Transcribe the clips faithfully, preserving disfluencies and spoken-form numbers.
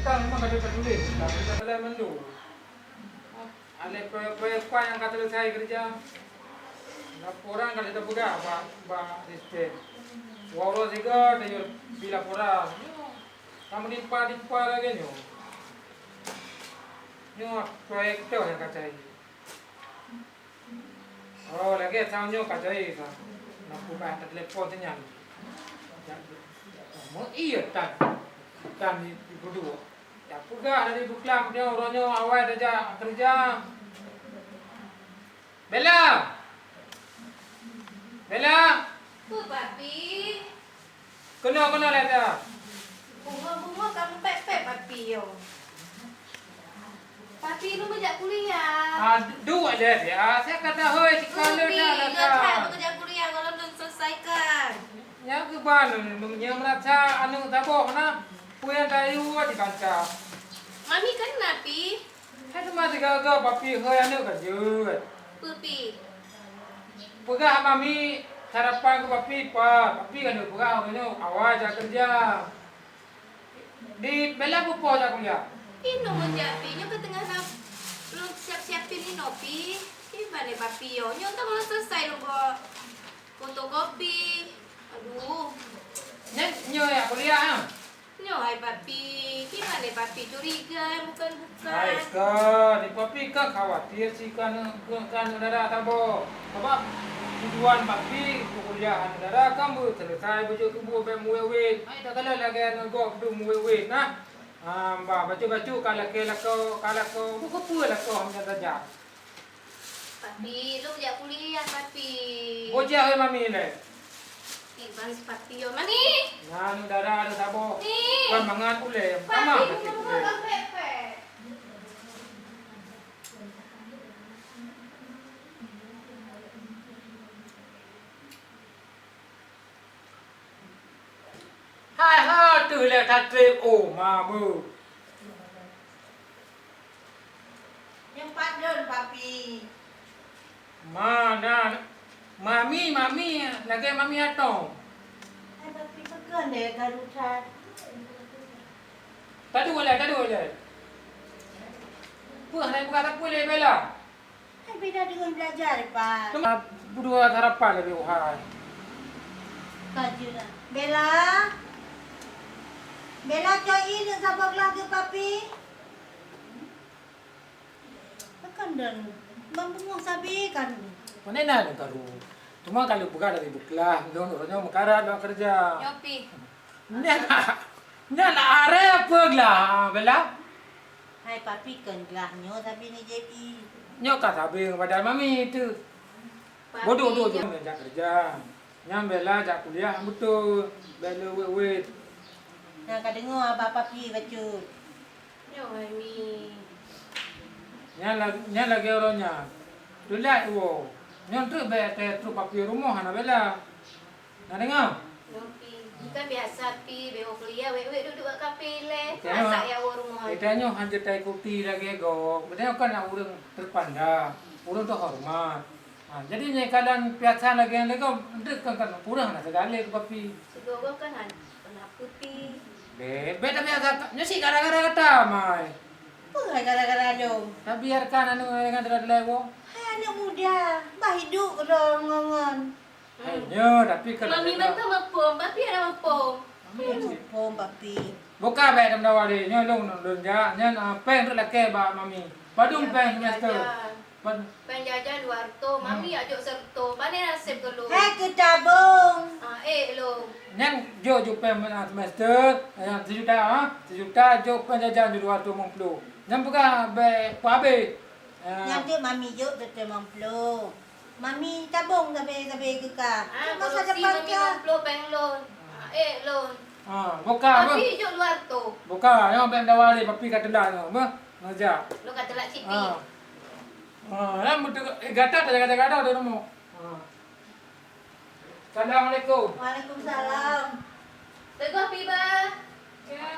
Kan memang ka teutuléh, tapi ka teutuléh mandum. Alèh proyek-proyek nyang ka seuleusai keureuja, laporan ka lheueh teupeugah bak, bak asisten. Uroe sigoe tanyoe bi laporan. Nyoe ka meunimpa-nimpa lagèe nyoe. Nyoe proyek toh nyang ka cai. Oh, lagèe soe nyoe ka jai ka. Na peugah teulepon sinan. Meu iya tan. Tan dibuduek. Tapeugah dari buklam dia uroe nyoe awai tajak keureuja. Bella! Bella! Peue, Papi? Keunoe, keunoe, Lada. Bungoh-bungoh ka meupék-pék Papi yo. Papi, lôn meujak kuliah. Ah, duek lé, ya. Saya kata, hoi, si Papi, Lada, Lada. Lôn meujak kuliah, kalau lôn selesaikan. Nyan keuban, nyan meurasa aneuk saboh na, peue nyang tayue dibansa. Mami kan Napi? Hai teuma sigoe-goe Papi hôi aneuk ka jeuet. Peue pi? Peugah Mami sarapan keu Papi pat. Papi ka neuk peugah uroe nyoe awai jak keureuja. Di Bella peupo jak kuliah? Inoe jak pi, nyoe ka teungoh na lôn siap-siap pi inoe pi. Kiban lé Papi yo. Nyoe entah kalau selesai lôn bawa fotokopi. Aduh. Nyan nyoe jak kuliah ha? Nyoe hai Papi, kiban lé Papi curiga bukan-bukan. Hai, kon, Papi ka khawatir si ka aneuk, ka aneuk dara saboh. Sabab tujuan Papi peukuliah aneuk dara kan beu selesai beujeuet keubu bèk muwét-wét. Hai, tak kala lagèe aneuk gob dum muwét-wét nah. Ah, bah, bacut-bacut ka lakèe lakoe, ka lakoe, buku peue lakoe hana tajak. Papi, lôn jak kuliah, Papi. Bujang hai Mami lé. Ih, bang si Papi yo, Mami. Nyan dara ada saboh. Ni. Wan mangat ulèe. Papi, sama, Papi. Bang pek-pek. Hai ha teuh lé tatrép oma beuh. Nyang pat lôn, Papi. Ma na, Mami, Mami, lagèe Mami atong. Hai, Papi, peugah lé garu that. Taduek lé, taduek lé. Peue hana buka sapeue lé Bella? Hai beda deungon belajar, Pak. Teuma budua sarapan lagèe uhai. Ka jeuet dah. Bella. Bella, coi i neuk saboh glah keu Papi. Akan dan bang beungoh sabe kan. Pane na lôn karu. Teuma ka lôn peugah dari beuklah, lôn uroe nyoe meukarat bak keureuja. Nyoe pi. Nyan, nyan aré peue glah, Bella? Hai Papi, kon glah nyoe sabe ni J P. Nyoe ka sabe ngon badan Mami teuh. Papi, bodoh, bodoh, nyoe jak keureuja. Nyan Bella jak kuliah beutôi, bèk le wét-wét. Nyan ka deungoe abah Papi bacut. Nyoe hai Mi. Nyan la-, nyan lagèe uroe nyan. Teulat woe. Nyoe treuk bèk teuh trok Papi rumoh hana Bella. Na deungoe? Nyoe Pi, bukan biasa Pi, bèk woe kuliah, wèk-wèk duek-duek bak kafe lé. Oke, masa nyoe, ya woe rumoh. Kita nyoe hana taikuti lagèe gob. Kita nyoe kan ureueng terpandang, ureueng terhormat. Ha, jadi nyoe keadaan biasa lagèe nyan lé gob, enteuk kan, kan ureueng hana segala keu Papi. Sigoe gob kan hana pernah putih. Bèk, bèk tabiasa, nyoe si gara-gara gata, Mai. Peue hai gara-gara lôn? Tabiarkan anu nyan dengan teulat lé woe. Hai aneuk muda, bah hidup lôn ngon-ngon. Hai, nyoe, tapi kan Mami ada mantong meupom, Papi hana meupom. Mami cit. Meupom, Papi. Buka bèk dawa deh, nyoe lôn, lôn jak, nyan, ah, péng treuk lakèe bak Mami. Padum péng semester? Jajan. Pad- Péng jajan dua reutôh, Mami jak jok sireutôh. Pane naseb keu lôn? Hai, keu tabong. Ah, ék lôn. Nyan jok, jok péng, ah, semester, ah, sijuta, ah, sijuta jok péng jajan dua reutôh limong ploh. Nyan peugah bèk peuhabéh. Ah. Nyan teuk Mami jok sireutôh limong ploh. Mami tabong sabe-sabe keu ka. Ah, masa depan ka. Mami limong ploh péng lôn. Ah, ék lôn. Ah, buka, Papi jok dua reutôh. Buka, nyoe bèk dawa lé, Papi ka teulat nyoe, meuh. Ngajak. Lôn ka teulat cit. Ah. Ah, nyan beutôi, eh, gata dah gata-gata dah nemu. Ah. Assalamualaikum. Waalaikumsalam. Teugah Pi ba. Ya.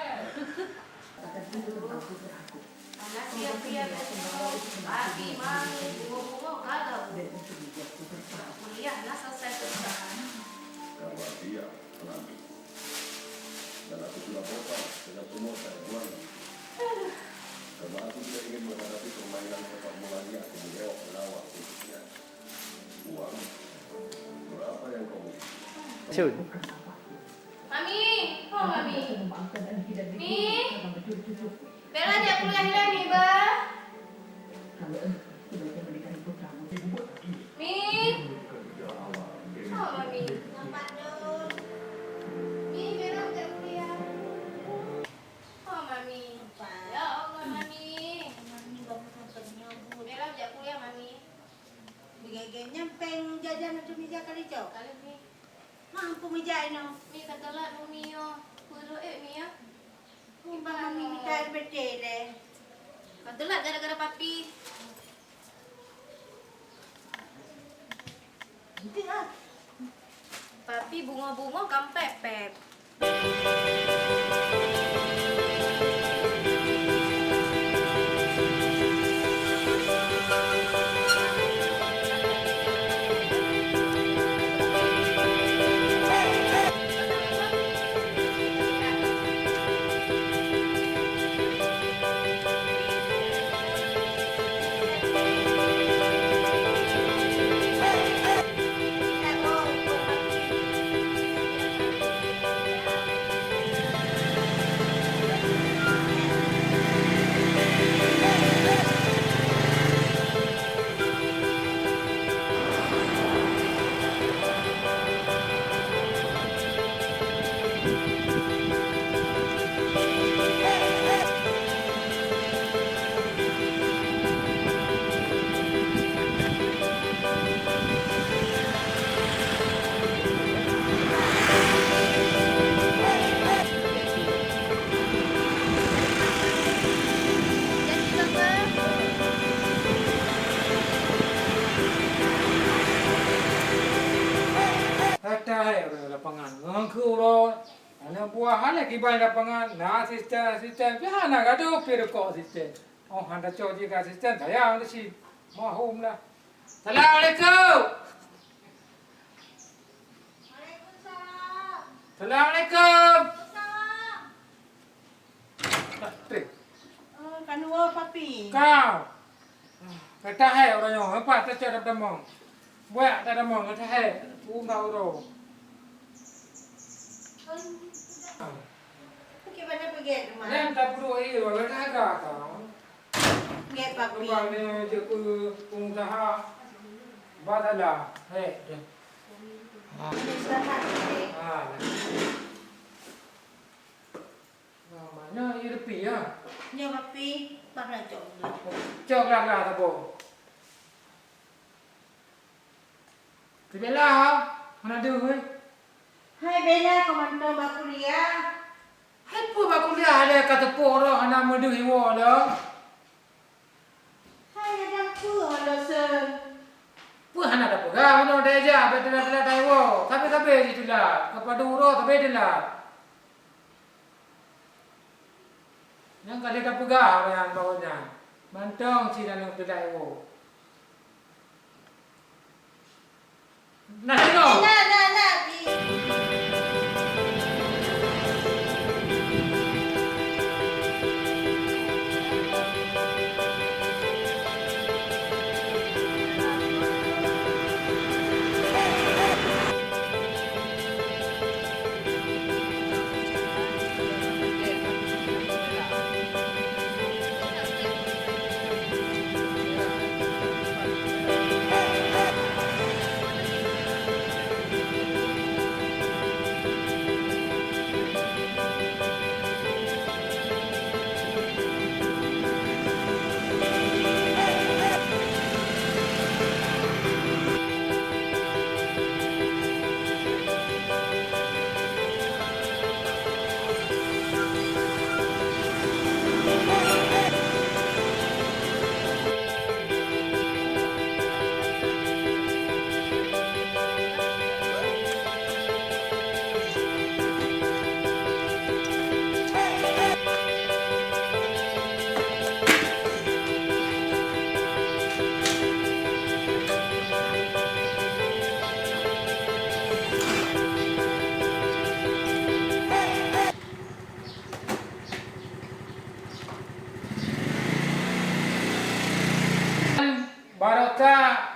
Anak siap-siap, Abi, Mami, bungoh-bungoh galau. Kuliah na selesai-selesai. Kabar dia, Abi. Dan aku sudah bosan dengan semua saya buat. Karena aku tidak ingin menghadapi permainan sepak bola liar yang lewat penawar khususnya uang. Berapa yang kau miliki? Cut. Mami, oh Mami. Mi, Bella jak kuliah ilèe Mi, bah. Mi, oh Mami. Mi, Bella jak kuliah. Oh, Mami. Apa? Ya Allah, Mami. Mami bangun sampai nyoe, Bu. Bella jak kuliah, Mami. Bigèt-gèt nyan pèng jajan atau mija kali cok? Kali, Mi. Mampu mija inoe. Mi, ka teulat, Mami, yo. Peureulèe, Mi, ya. Imbang Mami mita air beutih lé. Ka teulat gara-gara Papi. Papi bungöh-bungöh kampèe pèp. Hai, hai, ureueng lapangan. Ngon keu uroe, aneuk buah hana kiban lapangan, na asisten-asisten, pih hana gadoh pih rukok asisten. Oh, hana cok jih keu asisten, sayang teuh cit. Mahom lah. Assalamualaikum. Assalamualaikum. Waalaikumsalam. Waalaikumsalam. Ah, trép. Oh, ka neuwoe, Papi. Kau. Ka tahé uroe nyoe, apa teucok dalam tamong. Buet dalam tamong, ka tahé. Uroe. Bagaimana pergi rumah? Nyan tapeuduek ie, walau dah ada kau. Nggak, Papi. Kembang ni je ke pengusaha. Basalah. Hei, dah. Ha. Usaha, eh. Ha. Nah, mana ie lepi, ya? Nyoe, Papi, bah na cok. Cok lah, lah, tabo. Teubiet lah, hana deuh, eh. Hai Bella, kau mantong bak kuliah. Hai peue bak kuliah, ada ka teupok roh, hana meudeuh iwoe lom. Hai, ada peue hana sen? Peue hana tapeugah, meunoe daya jak, bèk teulat-teulat iwoe. Sabe-sabe jiteulat, ka padum uroe sabe teulat. Nyang ka lheueh tapeugah awaknyan bak awaknyan, mantong cit aneuk teulat iwoe. Nah, inoe. Nah, nah, nah, di-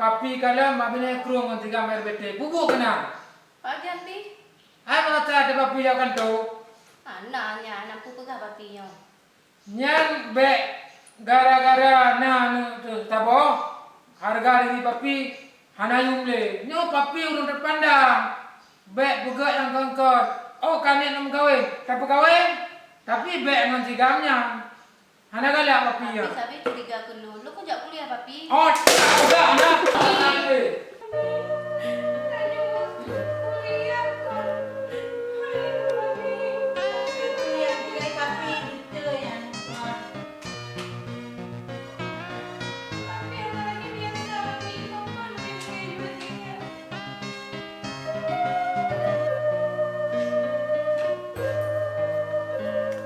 Papi kalon mak binéh krueng ngon tigam R B T. Bubuk keunan. Pajan pih? Hai meurasa até papi jak kantô. Hana nyan, hana peue peugah papi nyoe. Nyan bék gara-gara na aneuk teuh saboh, hareuga diri papi hana yum lé. Nyoe papi ureuëng teupandang. Bék peugét nyang kon-kon, "Oh, ka niet neuk meukawén." Tapeukawén, tapi bék ngon sigam nyan. Hana galak papi nyan. Tapi sabe curiga keu lôn. Lôn kujak kuliah, papi. Oh, tak peugah na.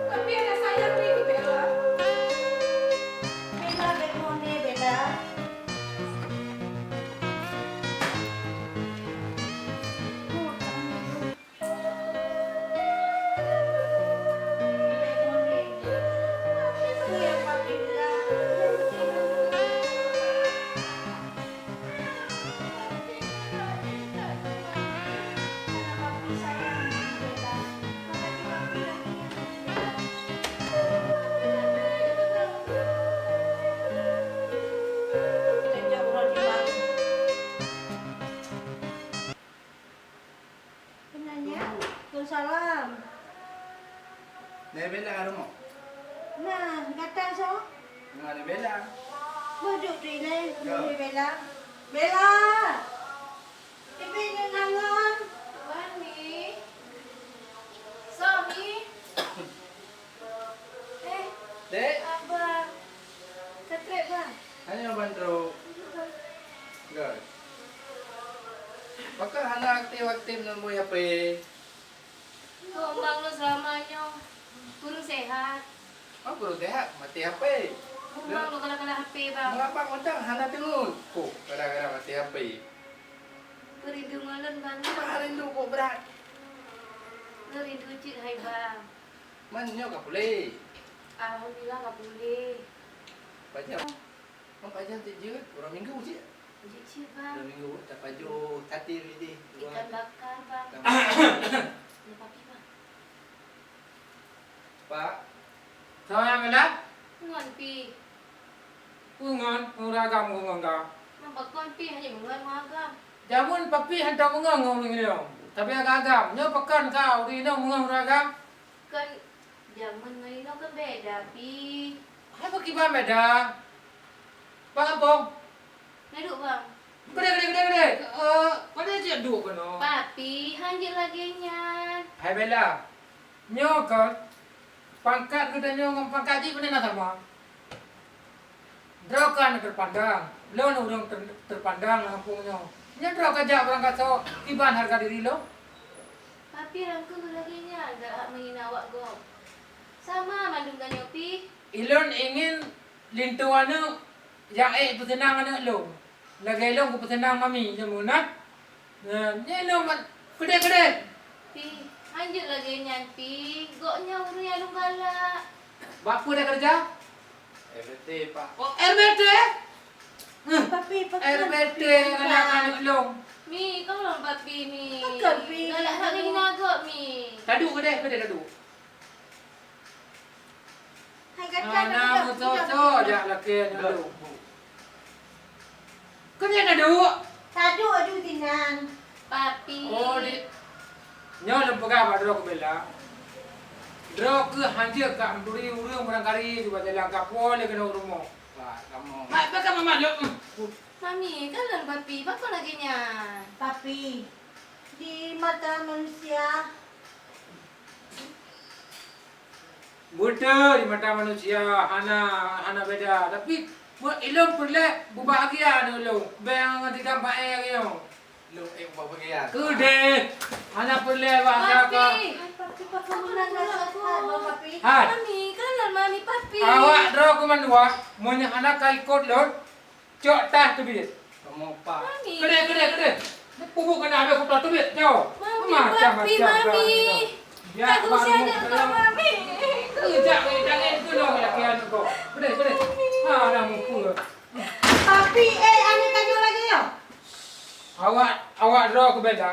Tapi aneuk sayang ni keu Bella. Bella, Bella, Bella. Keunan nyan, Waalaikumsalam. Nai Bella rumoh? Nah, gata soe? Ngon Bella. Boh duek tu ilée, Nyoe. Nai Bella. Bella! Ibi nyoe ngon. Wan, Mi. Soe, Mi? Eh, Dek. Abang. Ka trép, Bang? Hana ban trok. Gai. Pakon hana aktif-aktif neubui H P? Kok Bang lôn seulama nyoe kureueng sehat? Oh, kureueng sehat, maté H P. Bang lôn kalah-kalah H P, Bang. Mengapa kocang hana teungeut? Oh, gara-gara maté H P. Peurindu ngon lôn, Bang. Bah rindu kok brat. Lôn rindu cit hai, Bang. Man nyoe ka puléh? Alhamdulillah ka puléh. Pajan? Man pajan cit jeuet? Uroe Minggu cit? Jeuet cit, Bang. Uroe Minggu tapajoh, taté bidéh. Ikan bakar, Bang. Ikan bakar. Ada papi, Bang. Pak. Soe nyang galak? Ngon pi. Peue ngon, ngon ureueng agam ngon ka? Ngon pakon pi hana meungon ngon agam. Jameun papi hantom meungon ngon ureueng inong, tapi agam-agam. Nyoe pakon ka ureueng inong meungon ureueng agam? Kon jameun ngon inong kan beda, pi. Hai pakriban beda? Bang Apong. Neudok, Bang. Keudeh, keudeh, keudeh, keudeh. Eh, pada cit duek keunoe. Papi, hanjeuet lagèe nyan. Hai Bella. Nyoe kon, pangkat geutanyoe ngon pangkat jih pane na sama. Droe ka aneuk teupandang, lôn ureueng ter-, teupandang lam gampông nyoe. Nyan droe ka jak barangkasoe kiban hareuga diri lôn. Papi, rangkeuh lagèe nyan, galak menghina awak gob. Sama mandum tanyoe pih. Ilôn ingin linto aneuk nyang ék peuseunang aneuk lôn. Lagèe lôn kupeuseunang mami, nyoe meunan. Nah, nyoe lôn man-, keudeh-keudeh. Pi, hanjeuet lagèe nyan, Pi. Gobnyan ureueng nyang lôn galak. Bak peue takeureuja? R B T, Pak. Oh, R B T? Huh. Papi, papi, R B T papi, aneuk-aneuk lôn. Mi, tolong Papi, Mi. Bukan, Pi. Galak hana hina gob, Mi. Taduek keudeh, keudeh taduek. Hai, kata, ah, kata, na kata, musoh-soh kata. Jak lakèe nyan tu. Keu nyan na duek? Taduek aju sinan. Papi. Oh, di-, nyoe lôn peugah bak droe keu Bella. Droe keuh hanjeuet ka meuturi ureueng barangkali di bak jalan ka po lé keunoe u rumoh. Wah, kamoe. Hai, baka mama lôn. Mami, kalon Papi, pakon lagèe nyan? Papi, di mata manusia, Beutôi, di mata manusia hana, hana beda, tapi ilôn peureulèe beubahagia aneuk lôn. Bèk ngon tigam paéh lagèe nyoe. Lôn ék beubahagia. Keudeh, hana peureulèe bahagia ka. Papi. Papi, Papi, Papi, Papi. Hai. Mami, kalon Mami, Papi. Awak droe keu mandua, meunyoe hana ka ikot lôn, cok tah teubiet. Kamoe, Pak. Mami. Keudeh, keudeh, keudeh. Peubuet keunan habéh kutoe teubiet, jauh. Mami, Papi, macam-macam Mami. Ya, tak usah ada kau, Mami. Kejak, jangan kena laki anak kau. Keudeh, keudeh. Mami. Ha, dah muka. Papi, eh, aneuk tanyoe lagèe nyoe. Awak, awak droe keu Bella.